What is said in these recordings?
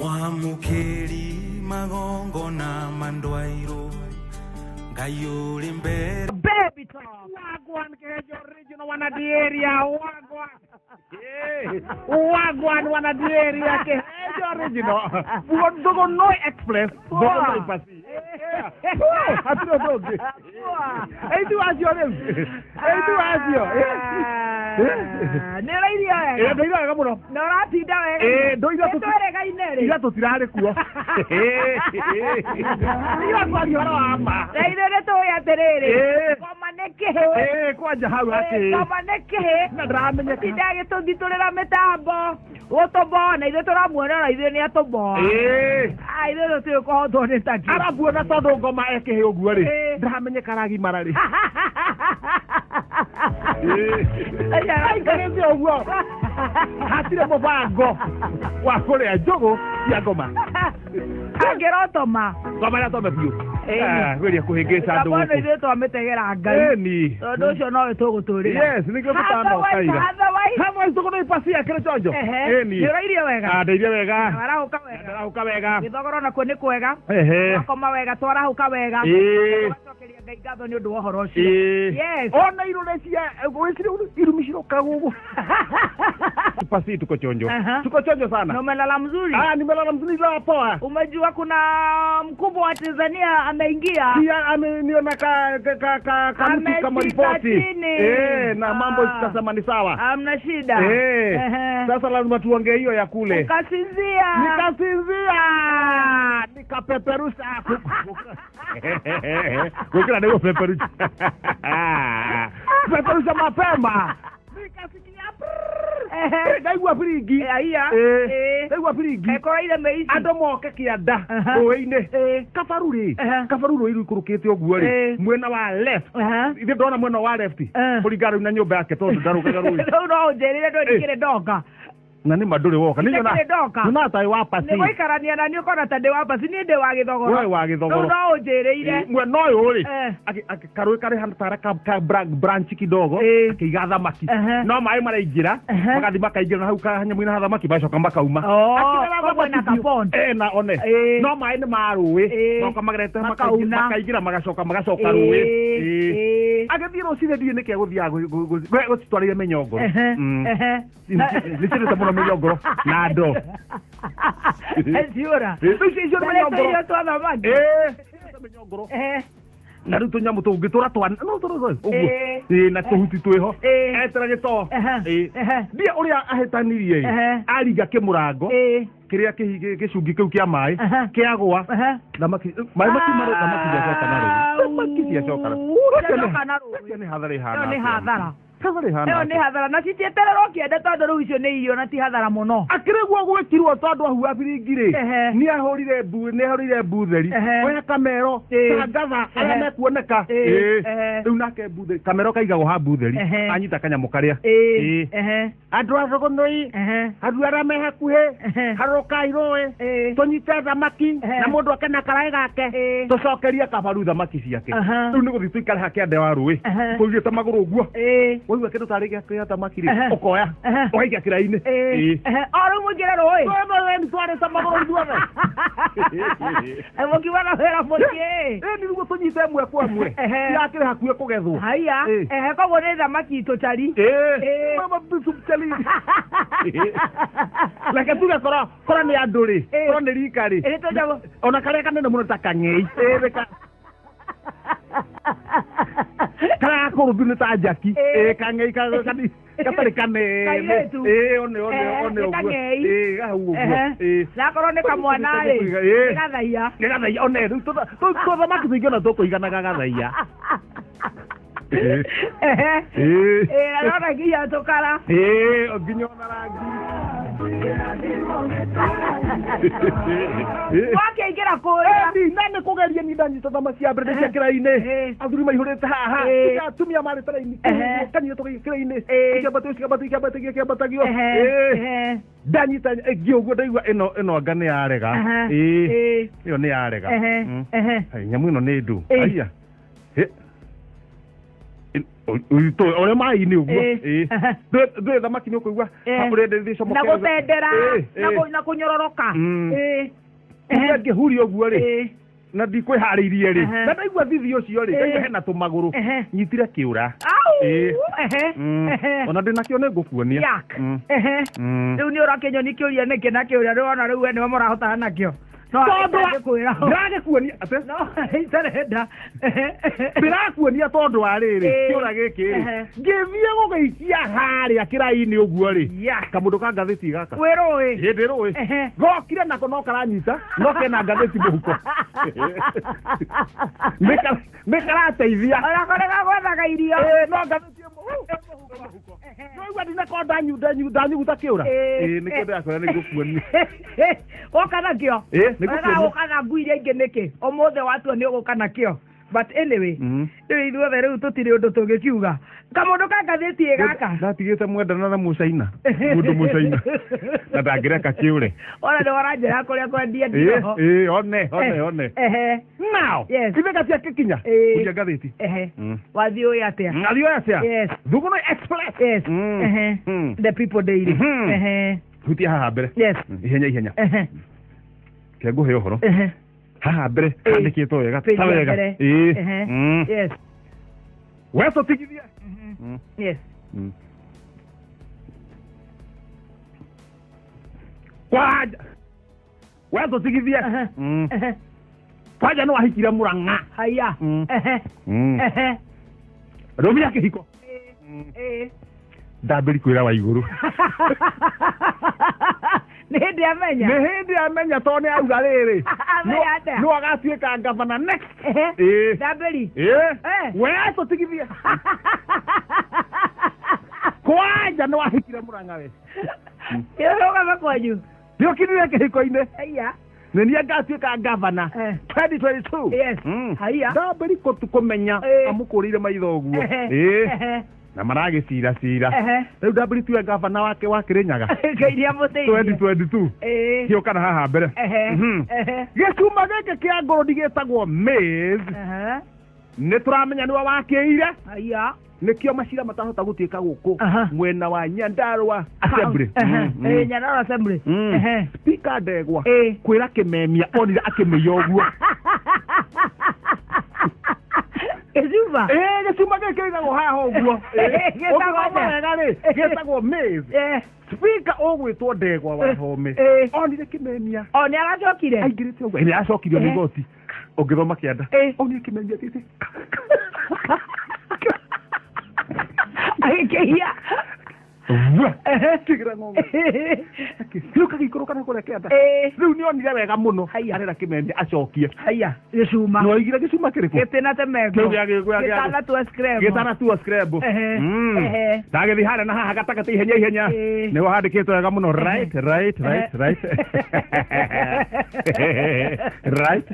Mwamukeri magongona mandwairo Ngai uri mbere. Baby talk. Wagwan kejo original wanadieria wagwan. Wagwan wanadieria kejo original. Dogo no express. Dogo no ipasi. Hatiro dogo. Eitu asio reu. Eitu asio. Nä rairia wega. Ndoiga wega muno. Na ũratinda wega. Ndoiga tũtweregaine rĩ. Ira tũtirarĩ kuo. Ira kwaria ũhoro wa ma. Na ithuĩ nĩ tũĩ atĩrĩrĩ. Ngoma nĩ kĩhĩ. Kwanja hau hakĩ. Ngoma nĩ kĩhĩ. Na ndĩramenyeka. Tinda agĩtũthitũrĩra mĩtambo. Gũtũmboa na ithuĩ tũramuona na ithuĩ nĩ atũmboa. Ithuĩ tũtiũĩ kũhotwo nĩ takĩ. Arabuona tondũ ngoma e kĩhĩ ũguo rĩ. Ndĩramenyeka aragimara rĩ. Aikarĩte ũguo hatirĩ mũbango wa kũrĩa njũgũ cia ngoma. Angĩrotoma. Ngoma ĩratome biũ. Gwĩria kũhĩngĩca andũ gũkũ. Ithuĩ twamĩtegera Ngai. Tondũ ũcio nowe tũgũtũrĩra. Yes, nĩkĩo tũtanoka ira. Otherwise tuko na ipasi ya kile chonjo. Ni ũrairie wega. Ndairie wega. Warahũka wega. Ndarahũka wega. Gĩthogoro nakuo nĩ kwega. Wakoma wega twarahũka wega. Tũgacokeria Ngai ngatho nĩ ũndũ wa ũhoro ũcio. Yes. Ona irore cia gwĩciria irumi ciroka gũkũ. Pasi tuko chonjo. Tuko chonjo sana. Na umelala mzuri? Nimelala mzuri la poa. Umejua kuna mkubwa wa Tanzania ameingia. Pia ameniona ka ka mtu kama ripoti. Na mambo sikasema ni sawa. Hamna shida. Sasa lazima tuongee hiyo ya kule. Ukasinzia. Nikasinzia. Nikapeperusha. Gukira ndio peperusha. Peperusha mapema. Nikasikia ndaigua biringi. Ndaigua biringi. Ekoraire meici. Andũ moke kĩanda rũĩ-inĩ. Kabaru rĩ. Kabaru rũĩ rũikũrũkĩte ũguo rĩ. Mwena wa left. Ithe ndona mwena wa left. Kũringana rĩu na nyũmba yake tondũ ndarũgaga rũĩ. Rĩu no ũnjĩrire ndũrĩ ndoka. Na nĩ ma ndũrĩ woka. Nĩ nyona taĩ wa pasi. Nĩ gũikarania na niĩ ũkona ta ndĩ wa pasi, niĩ ndĩ wa gĩthogoro. We wa gĩthogoro. Rĩu no ũnjĩrĩire. Mwena ũyũ rĩ, karũĩ karĩ handũ tarĩ ka branch kidogo, akĩiga thamaki. No maĩ maraingĩra, magathiĩ makaingĩra na hau kanyamũ-inĩ ha thamaki magacoka makauma. Akĩrera thamaki na one. No maĩ nĩ ma rũĩ, moka magerete makaingĩra magacoka magacoka rũĩ. Agĩthiĩ rũcinĩ ndiũĩ nĩkĩ egũthiaga gũcitwarĩire mĩnyongoro. Nĩ ciendete mũno mĩnyongoro na ndoo. Ciũra. Icio nĩ mĩnyongoro. Irio twa thamaki. Mĩnyongoro. Na rĩu tũnyamũ tũngĩ tũra twana no tũrũ ũguo. Na tũhuti twĩho. Etera gĩtoo. Ndiĩ ũrĩa ahĩtanirie aringa kĩmũrango kĩrĩa gĩcungi kĩu kĩa maĩ kĩagwa thamaki maĩ makiuma thamaki ciacoka na rũĩ. Thamaki ciacoka na rũĩ. Nĩ hathara ĩhana. Nĩ hathara. Ĩyo nĩ hathara na citietererwo kĩende tondũ rĩu icio nĩ irio na ti hathara mũno. Akĩrĩguo gwĩkirwo tondũ ahua biringi rĩ nĩ ahũrire mbu nĩ ahũrire mbutheri oya kamero tangatha arĩa mekuoneka. Rĩu nake mbutheri kamero kaigagwo ha mbutheri anyita kanyamũ karĩa. Andũ a Thogonoi andũ arĩa me hakuhĩ harũkai rũĩ tũnyite thamaki na mũndũ ake na karaĩ gake tũcokerie kabaru thamaki ciake. Rĩu nĩ gũthiĩ tũikare ha kĩande wa rũĩ tũigĩte magũrũ ũguo. Waigua kĩndũ tarĩ gĩa kĩrĩa thamaki rĩ ũkoya ũgaikia kĩraĩ-inĩ. O rĩu mũingĩre rũĩ. Twarĩte magũrũ ithuothe. Mũkiuga na wĩra mũciĩ. Nĩguo tũnyite ĩmwe kwa ĩmwe irakĩrĩ hakuhĩ kũgethwo. Haiya. Koguo nĩ thamaki tũcari. Reke tuge korwo nĩ andũ rĩ korwo nĩ rika rĩ ona karĩa kanene mũno ta kang'ei karĩa gakũrũmbi nĩ ta njaki kang'ei gatarĩ kanene one one one ũguo hau ũguo na akorwo nĩ kamwana rĩ nĩ gathaiya nĩ gathaiya one rĩu tũthamaki tũingĩ ona tũkũiganaga gathaiya. Arona nginya tũkara. Nginya ona rangi. Wakĩingĩra kũrĩa. Na nĩ kũgeria ni ndanyita thamaki ya mbere cia kĩraĩ-inĩ. Athuri maihũrĩte haha. Atumia marĩ ta raini. Kanyita tũgaikia kĩraĩ-inĩ. Kĩambatio kĩambatio kĩambatio kĩambatagio. Ndanyita ĩngĩ ũguo ndaigua ĩno anga nĩ yarega. Ĩyo nĩ yarega. Nyamũ ĩno nĩ ndũ. Aiya. Ore mai-inĩ ũguo. Ndũĩ thamaki nĩ ũkũigua ũrĩa na gũtendera na kũnyororoka. Ngĩhuria ũguo rĩ na ndikwĩharĩirie rĩ na ndaigua thithi ũcio rĩ ndaigua hena tũmagũrũ nyitire kĩũra. Ona ndĩnakĩo nĩ ngũkuonia. Rĩu nĩ ũrakĩnyoni kĩũria nĩkĩ na kĩũria rĩu ona rĩu we nĩwe mũrahotana nakĩo. Ndĩragĩkuonia atĩ no itarenda ndĩrakuonia tondũ wa rĩrĩ kĩũra gĩkĩ rĩ ngĩthiĩ gũgĩikia harĩa kĩraĩ-inĩ ũguo rĩ kamũndũ ka ngathĩti gaka wĩ rũĩ hĩndĩ rũĩ gokire nako no karanyita no kena ngathĩti mũhuko nĩ karateithia onako nĩ gagwethaga irio no ngathĩti mũhuko no igua ndinako ndanyuguta kĩũra nĩkĩo ndĩrakwĩra nĩ ngũkuonia woka nakĩo ũka na ngui iria ingĩ nĩkĩ ũmũthĩ watua nĩ ũgũka nakĩo but anyway rĩu ithuothe rĩu tũtirĩ ũndũ tũngĩkiuga kamũndũ ka ngathĩti ĩ gaka ndatigĩte mwendana na mũcaina mũndũ mũcaina na ndangĩreka kĩũre ona nĩ waranjĩra kũrĩa kwendia ndiro one one one now ithe gatia kĩkinya kuria ngathĩti wathiĩ ũĩ atĩa ngathiĩ ũĩ atĩa Thugunoi Express yes The People Daily hutia haha mbere ihenya ihenya ke ngũhe ũhoro haha mbere handĩkĩtwo wega ta wega yes we tũtigithie yes kwanja we tũtigithie kwanja nĩ wahikire Murang'a haya rũmia kĩhiko ndambĩri kwĩra wa igũrũ nĩ hĩndĩ amenya nĩ hĩndĩ amenya tondũ nĩ auga rĩrĩ no agatuĩka gavana next ndambĩri we tũtigithie kwanja nĩ wahikire Murang'a we ĩrũgame kwanyu nĩũkinire kĩhiko-inĩ haya nĩ niĩ ngatuĩka gavana 2022 yes haya ndambĩri kũmenya amũkũrĩire maitho ũguo na maragĩcira cira rĩu ndambĩri tuwe gavana wake wa Kĩrĩnyaga Ngai nĩamũteithie 2022 kĩũkana haha mbere gĩcuma gĩkĩ kĩa ngũrũni gĩtagwo maize nĩ tũramenya nĩwe wakĩire nĩkĩo macira matahota gũtuĩka gũkũ mwena wa Nyandarua Assembly Nyandarua Assembly Speaker Ndegwa kwĩra kĩmemia onire akĩmĩia ũguo Gĩcuma gĩcuma gĩkĩ kĩigagwo haha ũguo ũngĩthoma wega rĩ gĩtagwo maize Speaker ũgwĩtwo Ndegwa wa Home onire kĩmemia o nĩ aracokire aingĩrĩte ũguo nĩ aracokirio nĩ igoti ũngĩthoma kĩanda onire kĩmemia gĩkĩ agĩkĩhia kĩgira ng'ombe rĩu kagĩikũrũka na kũrĩa kĩanda rĩu nĩ onire wega mũno arera kĩmemia acokie haya gĩcuma nĩ oigire gĩcuma kĩrĩkũ gĩtĩna temego gĩtana tua scrabble gĩtana tua scrabble ndagĩthiĩ harĩa na haha gatagatĩ ihenya ihenya nĩho handĩkĩtwo wega mũno right right right right right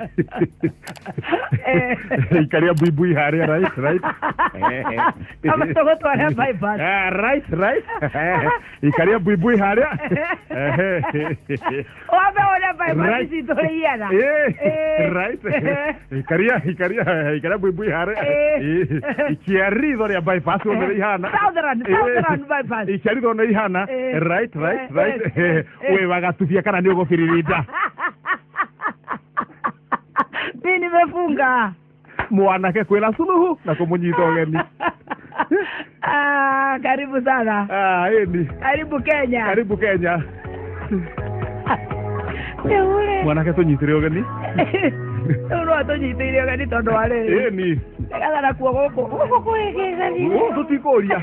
ikaria buibui harĩa right right kama tũgũtwara bypass right right ikaria buibui harĩa wambe wone bypass citũ iana right ikaria ikaria ikaria buibui harĩa ikia ritho rĩa bypass wone ihana southern bypass ikia ritho nĩ ihana right right right wĩ wagatubia kana nĩ ũgũbiririnda mimi nimefunga mwanake kwĩra Suluhu na kũmũnyita ũgeni karibu sana ĩni karibu Kenya karibu Kenya mwanake tũnyitĩre ũgeni rĩu no atũnyitĩire ũgeni tondũ wa rĩrĩ ĩni nĩgetha nakuo gũkũ gũkũ kwĩgĩgani tũtikũria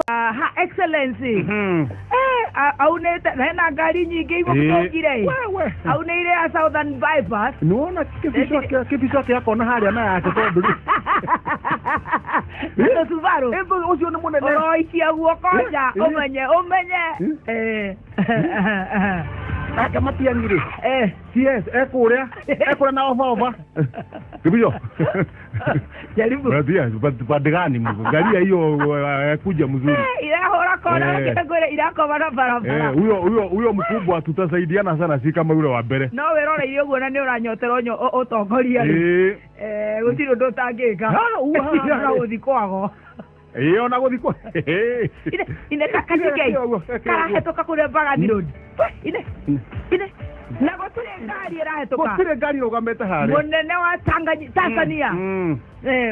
ha excellency aunĩte na hena ngari nyingĩ igũtũngire aunĩire ya Southern Bypass nĩwona kĩbico kĩa kona harĩa na yake tondũ rĩ nĩ Subaru ũcio nĩ mũnene ũroikia guoko nja ũmenye ũmenye nake Matiang'i rĩ yes ekũrĩa ekũrĩa na oba oba kĩbico jaribu pande gani ngaria hiyo kuja mzuri irahũra Irakona ngwire irakoma na barabara. Huyo mkubwa tutasaidiana sana, si kama yule wa mbere. No wiroreire uguo na ni uranyoterwo utongoria ri. Gutiri undu utangika. Na guthi kwago. Ona guthi kwa. Ine kakatike. Karahetoka kuria Mbagathi Road. Ine. Ine. Na gutire ngari irahetoka. Gutire ngari irugamite haria. Munene wa Tanzania.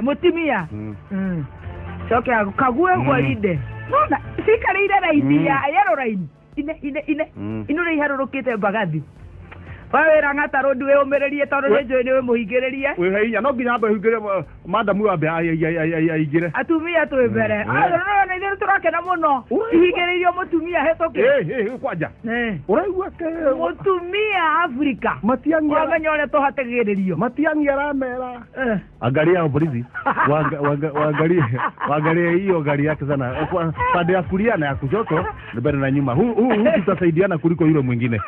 Mutimia. Coke kague gwarinde. Nona cikarire raini ya yellow line. Ine ine ine. Ino iharurukite Mbagathi. Wawira ng'ata road we umiririe tondu ni njui ni we muhingiririe. We hinya no nginya ambe hingire madam we ambe aingire. Atumia twi mbere. Na ithuĩ turakena muno. Hingiririo mutumia hetoke. Kwanja. Uraigua ke mutumia Afrika. Matiang'i wamenya uria tuhatagiririo. Matiang'i aramera. Angalia polisi. Waangalie hiyo gari yake sana. Pande ya kulia na ya kushoto, mbele na nyuma. Huu tutasaidiana kuliko yule mwingine.